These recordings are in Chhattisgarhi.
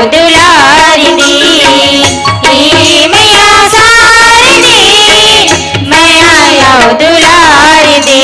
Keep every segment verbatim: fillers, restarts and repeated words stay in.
दुलार दे, हे मैया शारदे, मया अउ दुलार दे।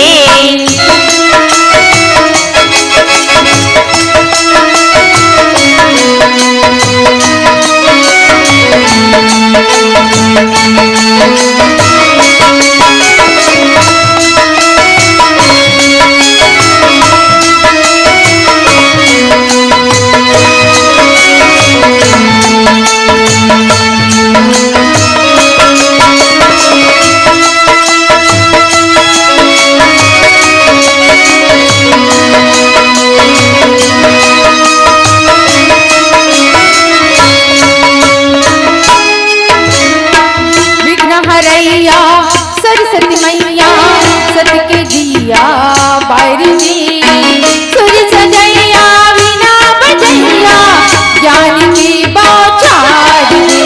विघ्न हरैया सरस्वती मैया, सत के दिया बार दे। सुर सजैया, वीणा बजैया, ज्ञान के बौछार दे।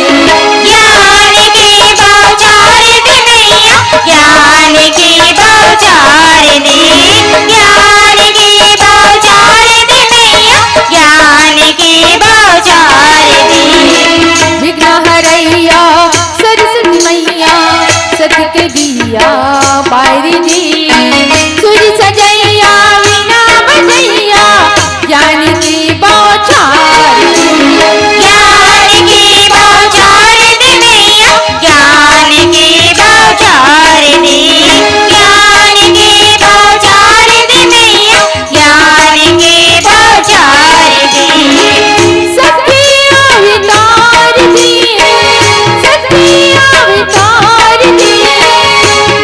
ज्ञान के बौछार दे मैया, ज्ञान के बौछार दे। ज्ञान के बौछार दे मैया, ज्ञान के बौछार दे। विघ्न हरैया सरस्वती मैया, सत के दिया बार दे। सुर सजैया, वीणा बजैया, ज्ञान के बौछार दे। ज्ञान के बौछार दे मैया, ज्ञान के बौछार दे। ज्ञान के बौछार दे मैया, ज्ञान के बौछार दे। सत्य अवतार दे, सत्य अवतार दे,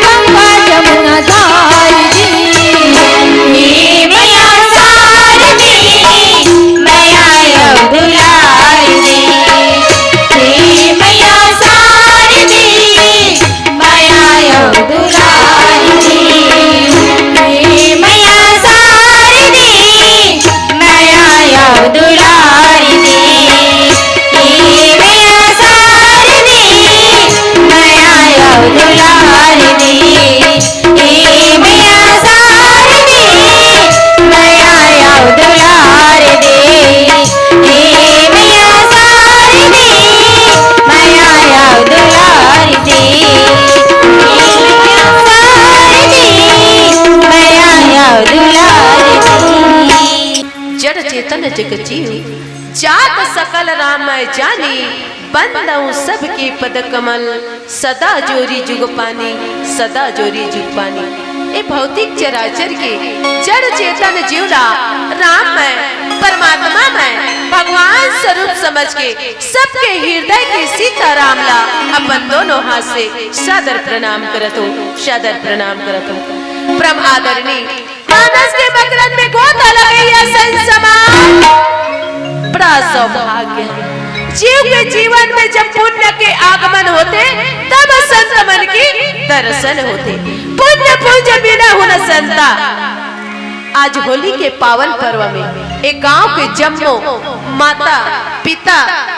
गंगा जमुना धार दे। हे मैया शारदे, मया अउ दुलार दे। हे मैया शारदे, मया अउ दुलार दे। हे मैया शारदे, मया अउ दुलार दे। हे मैया शारदे, मया अउ दुलार दे। हे मैया शारदे, मया अउ दुलार दे। हे मैया शारदे, मया अउ दुलार दे। हे मैया शारदे, मया अउ दुलार दे। जड़ चेतन जग जीव, जात सकल राम मैं जानी, बंदऊं सबके पद कमल, सदा जोरी जुग पानी, सदा जोरी जुग पानी। ए भौतिक चराचर के जड़ चेतन जीव ला राम मैं, परमात्मा मैं, भगवान स्वरूप समझ के सबके हृदय के सीताराम ला अपन दोनों हाथ से सादर प्रणाम करत हूँ, सादर प्रणाम करत हूँ। परम आदरणीय मानस के मकरंद में गोता लगइया संत समाज, बड़ा सौभाग्य हे। जीव के जीवन में जब पुण्य के आगमन होथे, तब संत मन के दर्शन होथे। पुण्य पुंज बिना हुन संता। आज होली के पावन पर्व में एक गांव के जम्मो माता, पिता,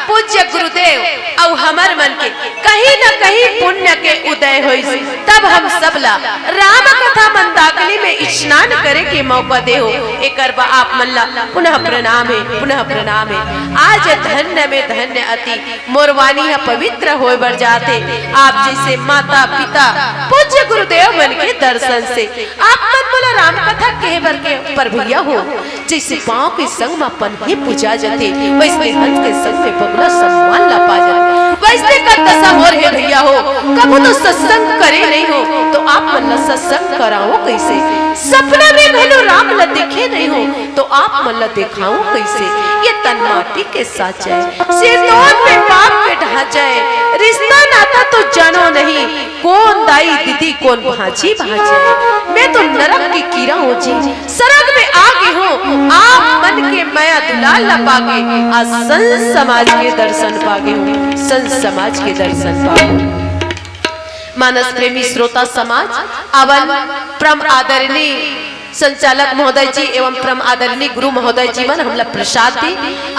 पूज्य गुरुदेव अउ हमर मन के कहीं न कहीं पुण्य के उदय होइस, तब हम सब ला राम कथा मंदाकिनी में स्नान करे के मौका देहो। एकर बर आप मन ला पुनः प्रणाम हे, पुनः प्रणाम हे। आज धन्य में धन्य अति मोर वाणी ह पवित्र होय बर जाथे। आप जइसे माता, पिता, पूज्य गुरुदेव मन के दर्शन से आप मन मोला राम कथा कहे बर के पर भैया हो। जइसे पांव के संग म पनही पूजा जथे, वइसने हंस के संग में बगुला सम्मान ला पा जथे। वइसने का दशा मोर हे भैया हो, कभू तो सत्संग करे नइ हो, तो आप मन ला सत्संग कराओ कइसे? सपना में घलो राम ला देखे नइ हो, तो आप मन ला देखाओ कइसे? ये तन माटी के साँच हे, सिरदोन में पाप के ढाँचा हे, रिश्ता नाता तो जानो नहीं, कोन दाई दीदी कोन भांची भांचा हे। मैं तो नरक के कीरा हों जी, सरग में आ गे हों, आप मन के मया दुलार ला पाके, आज संत समाज के दर्शन पागे हों, संत समाज के दर्शन पागे हों। मानस प्रेमी श्रोता समाज, अवन परम आदरणीय संचालक महोदय जी एवं परम आदरणीय गुरु महोदय जी मन हमला प्रसाद दी।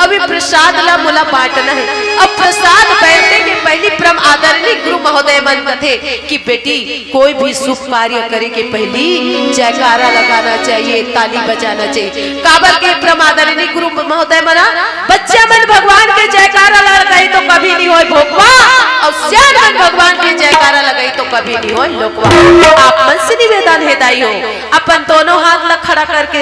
अब ये प्रसाद ला मोला बांटना है। अब प्रसाद बांटे के पहली परम आदरणीय गुरु महोदय मन कथे कि बेटी, कोई भी शुभ कार्य करे के पहली जयकारा लगाना चाहिए, ताली बजाना चाहिए। काबर के परम आदरणीय गुरु महोदय मना बच्चा मन भगवान के जयकारा लगाई तो कभी नहीं होय भोकवा, और सियान मन भगवान के जयकारा लगाई तो कभी नहीं होय लोकवा। आप मन से निवेदन है दाई हो, अपन दोनों हाथ ला खड़ा करके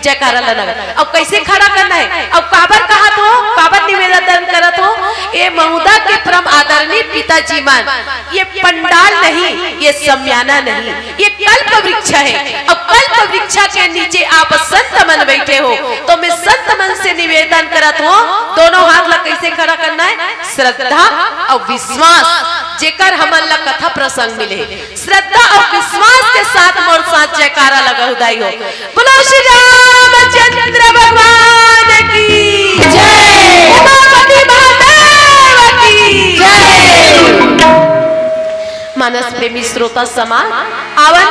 जयकारा ला लगा। अब कैसे खड़ा करना है, अब काबर कहत हो, काबर निवेदन करत हो? ए महुदा के परम आदरणीय पिताजी मन, ये पंडाल नहीं, ये समियाना नहीं, ये कल्प वृक्ष है। अब कल्प वृक्ष के नीचे आप संत मन बैठे हो, तो मैं संत मन से निवेदन करत हूँ, दोनों हाथ ला कैसे खड़ा करना है? श्रद्धा और विश्वास, जेकर हमन ला कथा प्रसंग मिले, श्रद्धा और विश्वास के साथ मोर साथ जयकारा लगाहू दाई हो। बोलो श्री रामचंद्र भगवान की जय। उमापति महादेव की जय। मानस प्रेमी श्रोता समाज, आवन,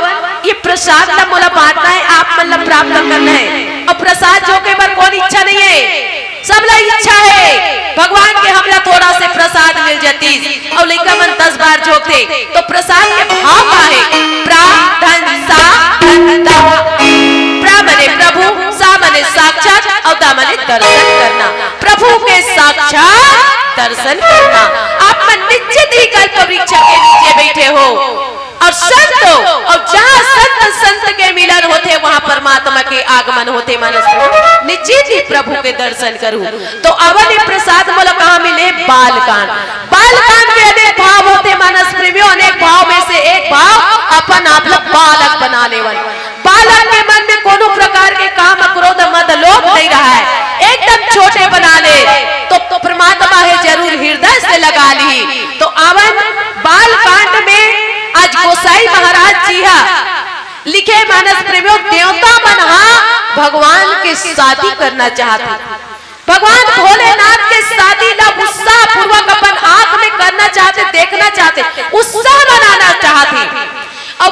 ये प्रसाद ला मोला बांटना है, आप मन ला प्राप्त करना है। और प्रसाद जोखे बर कोई इच्छा नहीं है, सब ला इच्छा है भगवान के हमला थोड़ा से प्रसाद मिल जातीस। और लइका मन दस बार जोखथे तो प्रसाद के भाव का है? प्रा, धन, सा, धन, दा। प्रा मने प्रभु, सा मने साक्षात और दा मने दर्शन करना। प्रभु के साक्षात दर्शन करना। आप मन निश्चित ही कल्प वृक्ष के नीचे बैठे हो और संत हो, और जहाँ संत संत के मिलन होथे, वहाँ परमात्मा के आगमन होथे। मानस प्रभु, निश्चित ही प्रभु के दर्शन करू। तो अवन ये प्रसाद मोला कहाँ मिले? बालकांड। बालकांड के अनेक भाव होथे मानस प्रेमियों, अनेक भाव में से एक भाव अपन आप ला बालक बना लेवन। बालक के मन में कोनो प्रकार के काम, क्रोध, मद, लोभ नहीं रहा है, एकदम छोटे बना ले तो, तो परमात्मा है जरूर हृदय से लगा ली। तो आवन बालकांड में आज गोसाई महाराज जी हा लिखे, मानस प्रेमियों, देवता मन हा भगवान के शादी करना चाहत हे। भगवान भोलेनाथ के शादी ला उत्साह पूर्वक अपन आंख में करना चाहते, देखना चाहते, उत्साह मनाना चाहते। अब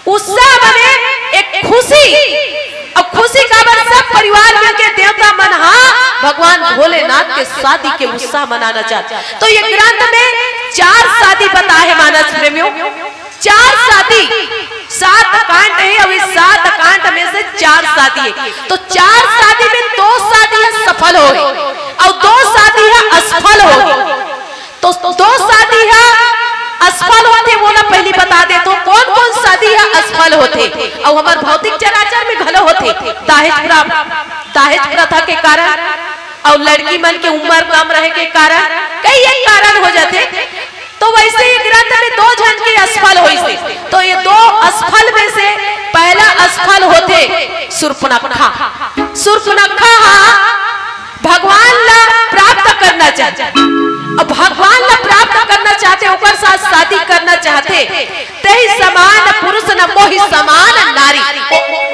उत्साह मने एक खुशी, अब खुशी काबर, सब परिवार मिलके देवता मन हा भगवान भोलेनाथ के शादी के उत्साह मनाना चाहते। तो ये ग्रंथ में चार शादी बताए हैं मानस प्रेमियों, चार शादी, सात कांड है, अभी सात कांड में से चार शादी है। तो चार शादी में दो शादी है सफल हो गई और दो शादी है असफल हो गई। तो दो शादी है असफल होथे, वो ला पहली बता देथों, कौन कौन शादी है असफल होथे। और हमार भौतिक चराचर में घलो होथे, दहेज प्रा-, दहेज प्रथा के कारण और लड़की मन के उम्र कम रहे के कारण कई एक कारण हो जाथे। तो वैसे ही ग्रंथ में दो झन के असफल होइस हे। तो ये दो असफल में से पहला असफल होथे सुर्पनखा। सुर्पनखा हा भगवान ला प्राप्त करना चाहते, अब भगवान ला प्राप्त करना चाहते, ओकर साथ शादी करना चाहते, तेहि समान पुरुष न मोहि समान नारी।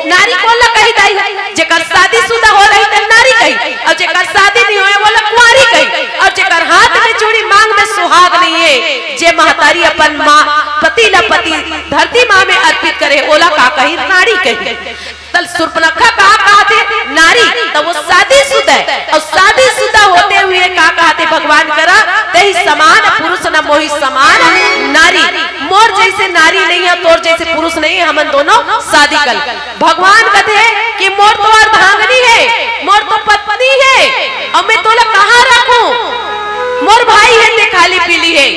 नारी कोन ला कही दाई? जेकर शादीशुदा हो रही त नारी कही, और जेकर शादी नहीं होए वो ला कुंवारी कही, और जेकर हाथ में चूड़ी मांग में सुहाग नहीं है, जे महतारी अपन माँ पति ला पति धरती माँ में अर्पित करे, ओला का कही? नारी कही। तल सुर्पनखा का कहा थे? नारी। तो वो शादीशुदा है, और शादीशुदा होते हुए का कहा थे भगवान करा? तेहि समान पुरुष न मोहि समान नारी। मोर जैसे नारी नहीं है, तोर जैसे पुरुष नहीं है, हमन दोनों शादी कर। भगवान कथे कि मोर तो अर्धांगनी है, मोर तो पत्नी है, और मैं तोला कहाँ रखूं? मोर भाई है ते खाली पीली है,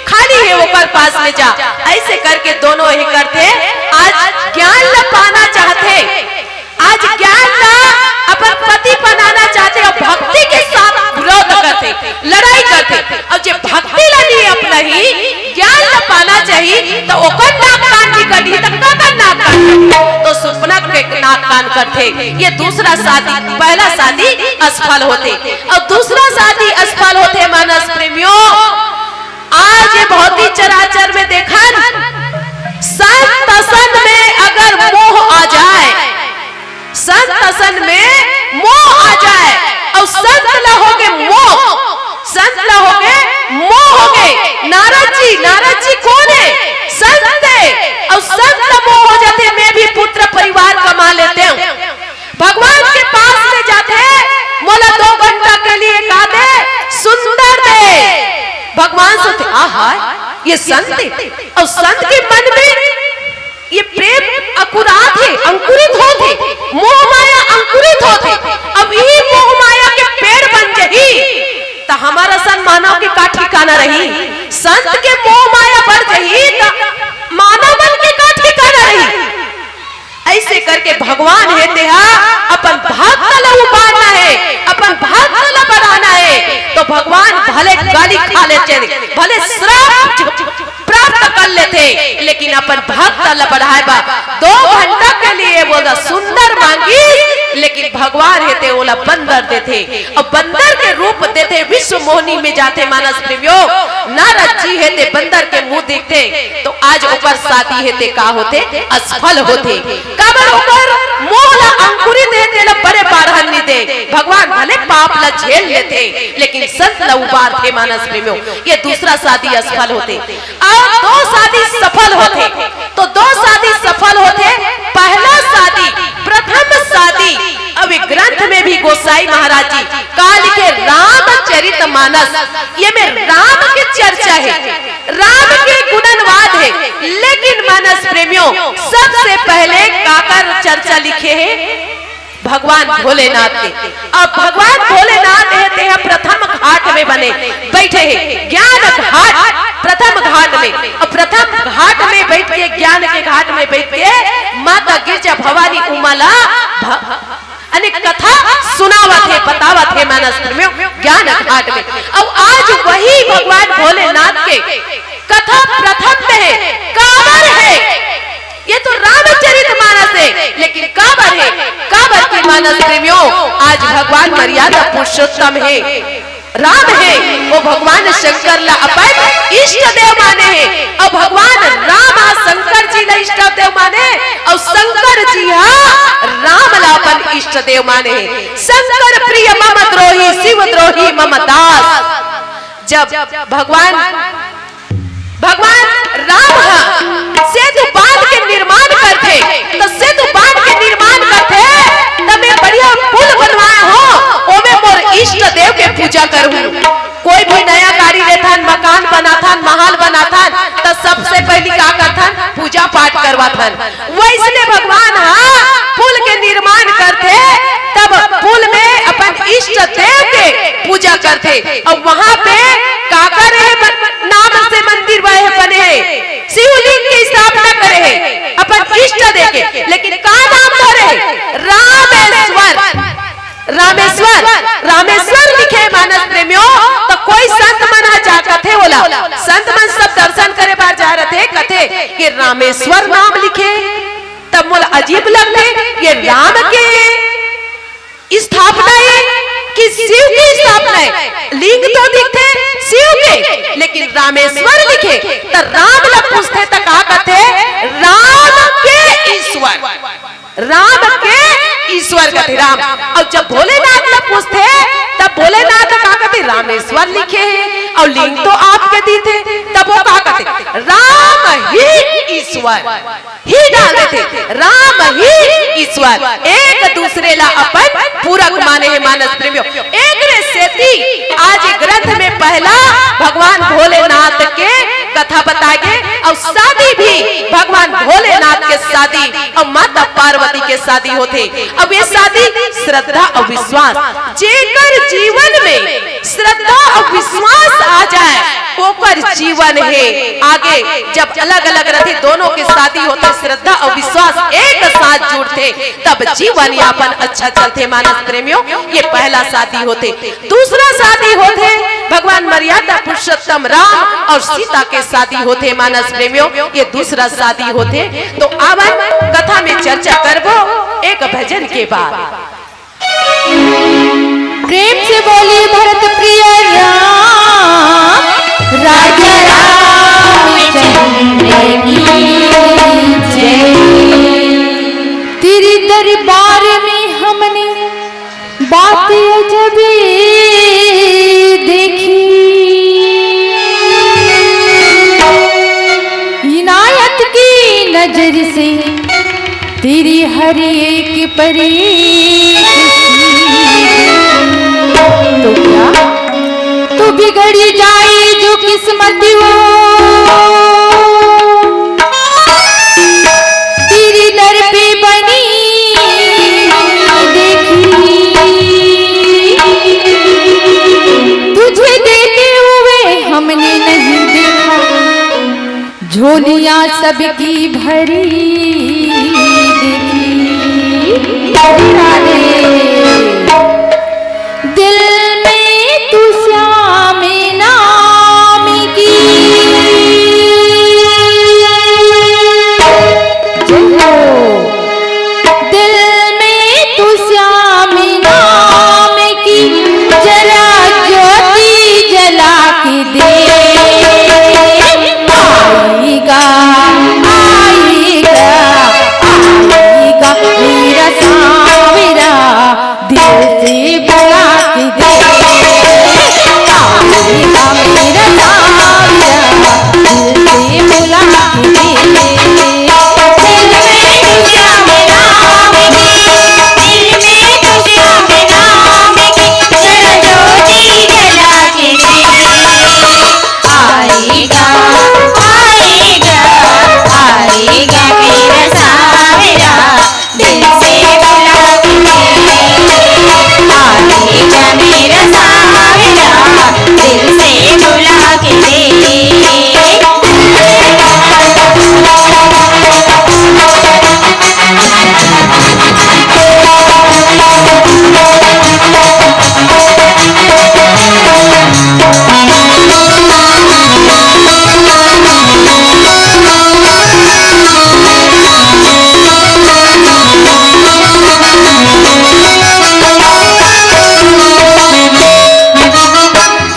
खाली है, ओकर पास में जा। ऐसे करके दोनों ही करथे। आज ज्ञान ला पाना चाहथे, आज ज्ञान ला अपन पति बनाना चाहथे और भक्ति के साथ विरोध करथे, लड़ाई करथे। और जे भक्ति ला नहीं अपनाही, ज्ञान ला पाना चाही, तो ओकर नाक कान भी कटही, तो काकर नाक कान कटही? तो सुर्पनखा के नाक कान कटथे। ये दूसरा शादी, पहला शादी असफल होथे और दूसरा शादी असफल होथे। मानस प्रेमियों, आज ये भौतिक चराचर में देखन, संत असन में अगर मोह आ जाए, संत असन में मोह आ जाए और संत ला होगे मोह, संत ला होगे मोह होगे। नारद जी, नारद जी कोन है? संत है। और संत ला मोह हो जाथे, मैं भी पुत्र परिवार कमा ले, भगवान के पास में जाथे, मोला दो घंटा के लिए का दे, सुंदर दे। भगवान सोचथे, आहा, ये संत हे, अउ संत के मन में ये प्रेम अकुरात हे, अंकुरित होत हे, मोह माया अंकुरित होत हे। अब ये मोह माया के पेड़ बन जही, त हमर असन मानव के का ठिकाना रही? संत के मोह माया बढ़ जही, त मानव मन के का ठिकाना रही? ऐसे करके भगवान हे तेहा अपन भक्त ला उबारना हे, अपन भक्त ला बढ़ाना हे। तो भगवान भले गाली खा लेथे, भले श्राप प्राप्त कर लेथे, लेकिन अपन भक्त ला बढ़ाए बर दो घंटा के लिए बोला सुंदर मांगी, लेकिन भगवान हे ते ओला बंदर देथे। अब बंदर के रूप देथे, विश्व मोहनी में जाथे। मानस प्रेमियों, नारद जी हे ते बंदर के मुंह दिखथे, तो आज ओकर शादी हे ते का होथे? असफल होथे। काबर ओकर मोह ला अंकुरित हे, तेला बड़े बाढ़न नइ दे। भगवान भले पाप ला झेल लेथे, लेकिन संत ला उबारथे। मानस प्रेमियों, ये दूसरा शादी असफल होथे। अउ दो शादी सफल होथे, तो दो शादी सफल होथे। पहला शादी, प्रथम शादी, अउ ये ग्रंथ में भी गोसाई महाराज जी का लिखे? रामचरित मानस। ये में राम के चर्चा हे, राम के गुणनवाद हे, लेकिन मानस प्रेमियों, सबसे पहले काकर चर्चा लिखे हे? भगवान भोलेनाथ के। अब भगवान भोलेनाथ हे तेहा प्रथम घाट में बने बइठे हे, ज्ञान घाट प्रथम घाट में। अब प्रथम घाट में बइठ के, ज्ञान के घाट में बइठ के माता गिरजा भवानी उमा ला भ-, अनेक कथा सुनावत हे, बतावत हे। मानस प्रेमियों, ज्ञान घाट में। अब आज वही भगवान भोलेनाथ के कथा प्रथम में हे, काबर हे? ये तो रामचरित मानस हे, लेकिन काबर हे? काबर कि मानस प्रेमियों, आज भगवान मर्यादा पुरुषोत्तम हे, राम हे, वो भगवान शंकर ला अपन इष्ट देव माने हे। अउ भगवान राम ह शंकर जी ला इष्ट देव माने, अउ शंकर जी ह राम ला अपन इष्ट देव माने हे। शंकर प्रिय मम द्रोही, शिव द्रोही मम दास। जब भगवान भगवान राम ह सेतु बांध के निर्माण करथे, त सेतु बांध के निर्माण करथे, त मैं बढ़िया पुल बनवाए हों, ओमे मोर इष्ट देव के पूजा करहूं। कोई भी नया गाड़ी लेथन, मकान बनाथन, महल बनाथन, त सबसे पहिली का करथन? पूजा पाठ करवाथन। वइसने भगवान ह पुल के निर्माण करथे, तब पुल में अपन इष्ट देव के पूजा करथे, अउ वहां पे काकर हे बन-, नाम से मंदिर बहे बने हे, शिवलिंग के स्थापना करे हे अपन इष्ट देव के। लेकिन का नाम धरे हे? रामेश्वर। रामेश्वर, रामेश्वर लिखे। मानस प्रेमियों, त कोई संत मन ह जा कथे ओला, संत मन सब दर्शन करे बर जा रथे, कथे ये रामेश्वर नाम लिखे, तब मोला अजीब लगथे, ये राम के स्थापना हे कि शिव के स्थापना हे? लिंग तो दिखथे शिव के, लेकिन रामेश्वर लिखे, त राम ला पूछथे त का कथे? राम के ईश्वर। राम के ईश्वर कथे राम। अउ जब भोलेनाथ ला पूछथे, तब भोलेनाथ का कथे? रामेश्वर लिखे हे, अउ लिंग तो आपके दिखथे। तब वो का कथे? राम ही ईश्वर, ही डाल देथे, राम ही ईश्वर। एक दूसरे ला अपन पूरक माने हे। मानस प्रेमियों, एकरे सेती आज ये ग्रंथ में पहला भगवान भोलेनाथ के कथा बताए गे, अउ शादी भी भगवान भोलेनाथ के शादी अउ माता पार्वती के शादी होथे। अब ये शादी श्रद्धा अउ विश्वास, जेकर जीवन में श्रद्धा अउ विश्वास आ जाए, ओकर जीवन हे आगे। जब अलग-अलग रथे, दोनों के शादी होथे, श्रद्धा अउ विश्वास एक साथ जुड़थे, तब जीवन यापन अच्छा चलथे। मानस प्रेमियों, ये पहला शादी होथे। दूसरा शादी होथे भगवान मर्यादा पुरुषोत्तम राम अउ सीता के शादी होथे। मानस प्रेमियों, ये दूसरा शादी होथे। तो आवन कथा में चर्चा करबो एक भजन के बाद। प्रेम से बोलिए भरत प्रिय राम, राजा रामचंद्र की जय। तेरे दरबार में हमने बात अजब देखी, इनायत की नजर से तेरी हर एक पर एक सीख। तो क्या तू बिगड़ी जाए जो किस्मत वो तेरी दर पे बनी देखी। तुझे देते हुए हमने नहीं देखा, झोलियां सबकी भरी देखी। दिल में तू श्याम नाम की जय हो। दिल में तू श्याम नाम की जरा ज्योति जला के दे। आएगा, आएगा, आएगा मेरा सांवरा, दिल से बुला के दे। आएगा मेरा सांवरा, दिल से बुला के दे। दिल में तुझे नाम की, दिल में तुझे नाम की, जरा ज्योति जला के दे। आएगा, आएगा, आएगा मेरा सांवरा, दिल से बुला के दे। आएगा मेरा सांवरा, दिल से बुला के दे।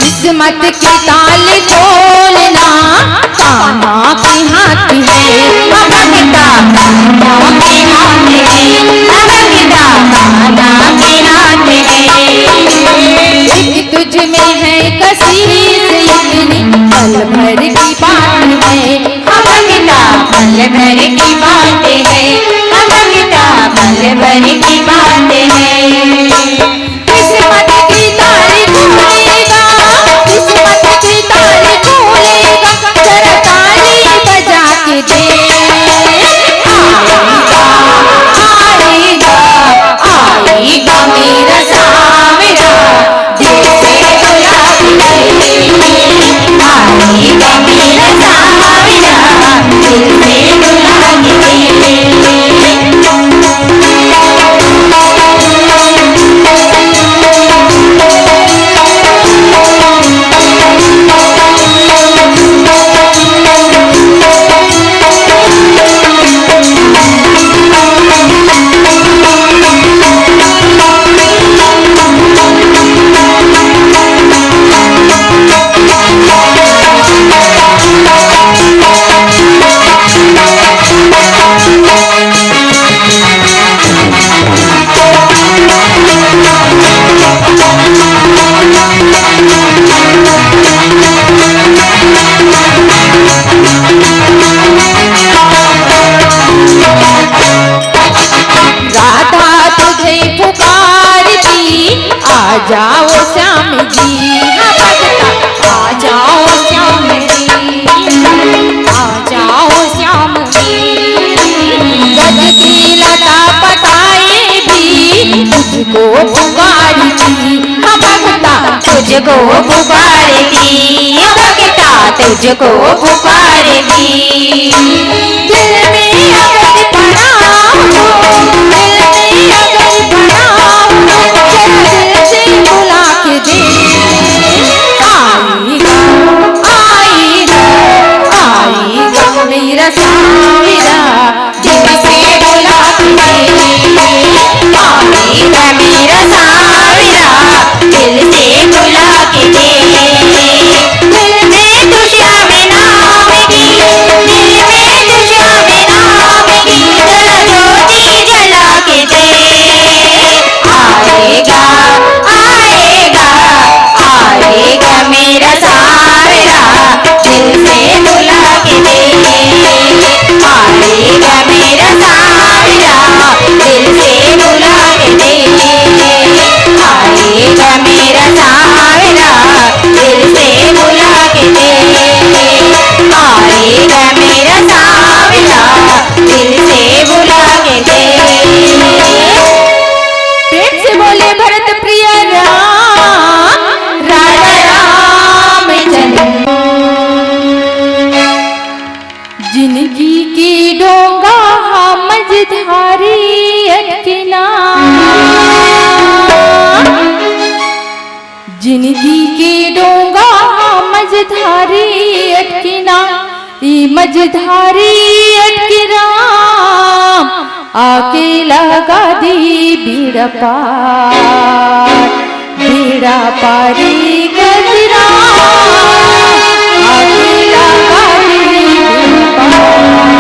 किस्मत के ताले खोलना कान्हा के हाथ है। भगता कान्हा के हाथ है, भगता कान्हा के हाथ है। एक तुझ में है कशिश इतनी, पल भर की बात है। भगता पल भर की बात है, भगता पल भर की बात है। किस्मत की ताले खोलेगा, किस्मत की ताले खोलेगा, जरा ताली बजा के दे। आएगा, आएगा, आएगा मेरा सांवरा, दिल से बुला के दे। आएगा मेरा सांवरा, दिल से बुला के दे। राधा तुझे पुकारती, आ जाओ श्याम जी। हाँ भगता, आ जाओ श्याम जी, आ जाओ श्याम जी। गज की लता पटाए भी तुझको पुकारती। हाँ भगता, तुझको पुकारती, हाँ भगता, तुझको पुकारती। दिल में अगर पड़ा हो, दिल में अगर पड़ा हो, जरा दिल से बुला के दे। आएगा, आएगा, आएगा मेरा सांवरा, दिल से बुला के दे। आएगा मेरा सांवरा, दिल से बुला के दे। दिल में तुझे नाम की, दिल में तुझे नाम जिंदगी के डोंगा मझधारी अटके ना, ई मझधारी अटके राम, आके लगा दी बीड़ा पार, बीड़ा पारी कजरा, आके लगा दी बीड़ा पार।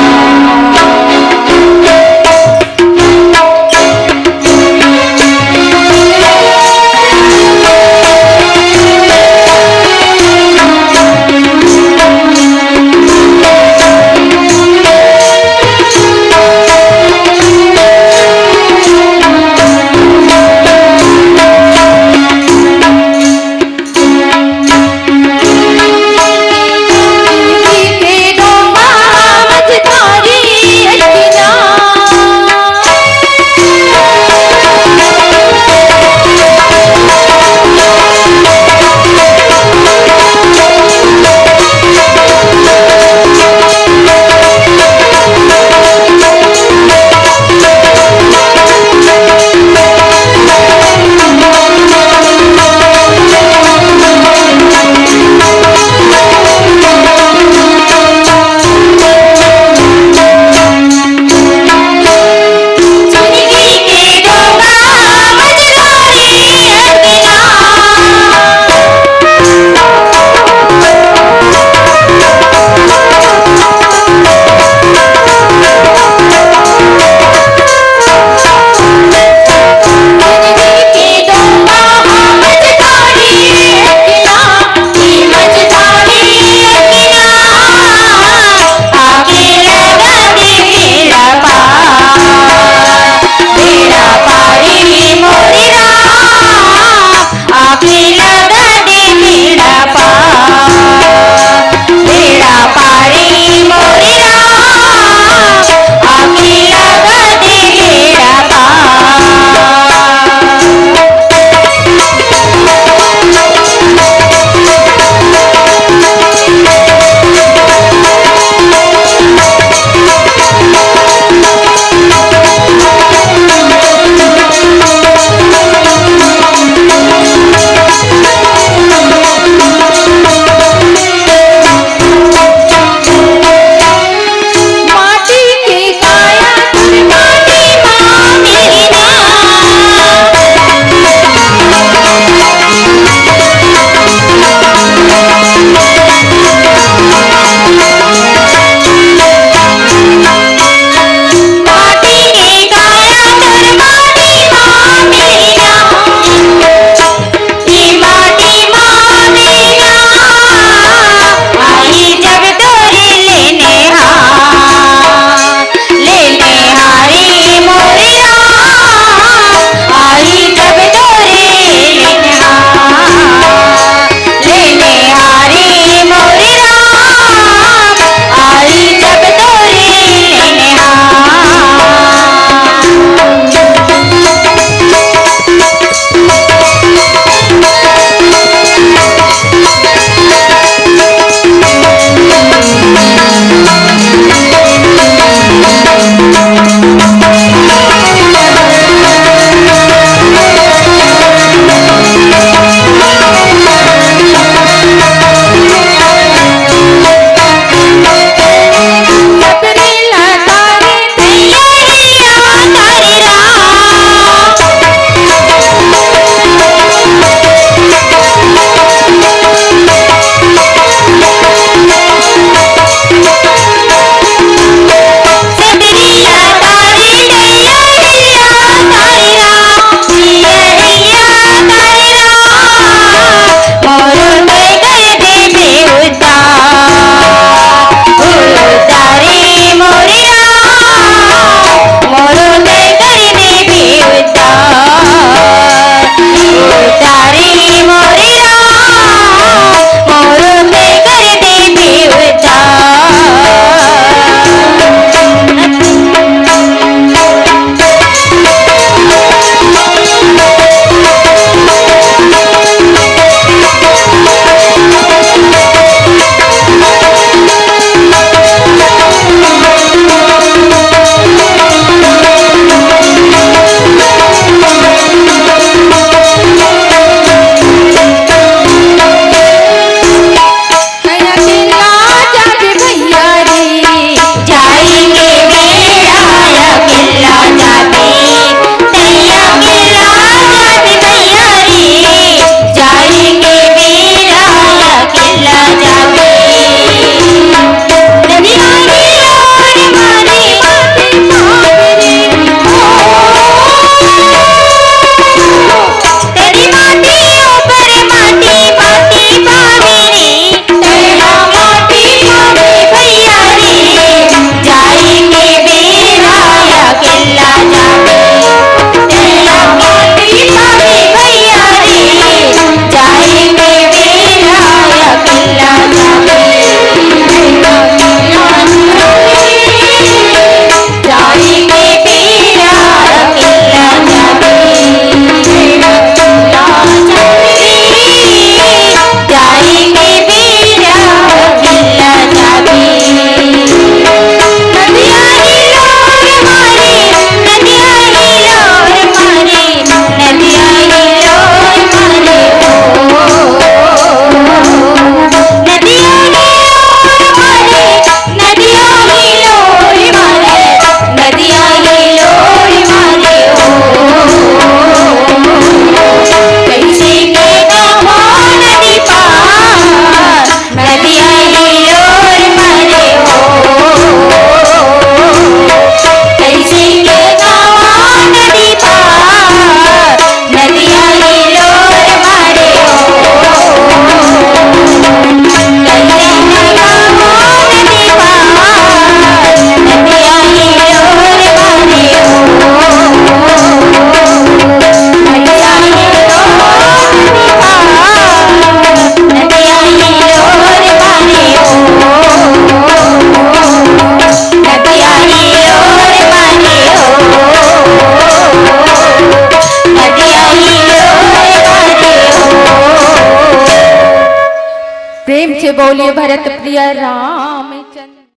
प्रेम से बोलिए भरत प्रिय राम।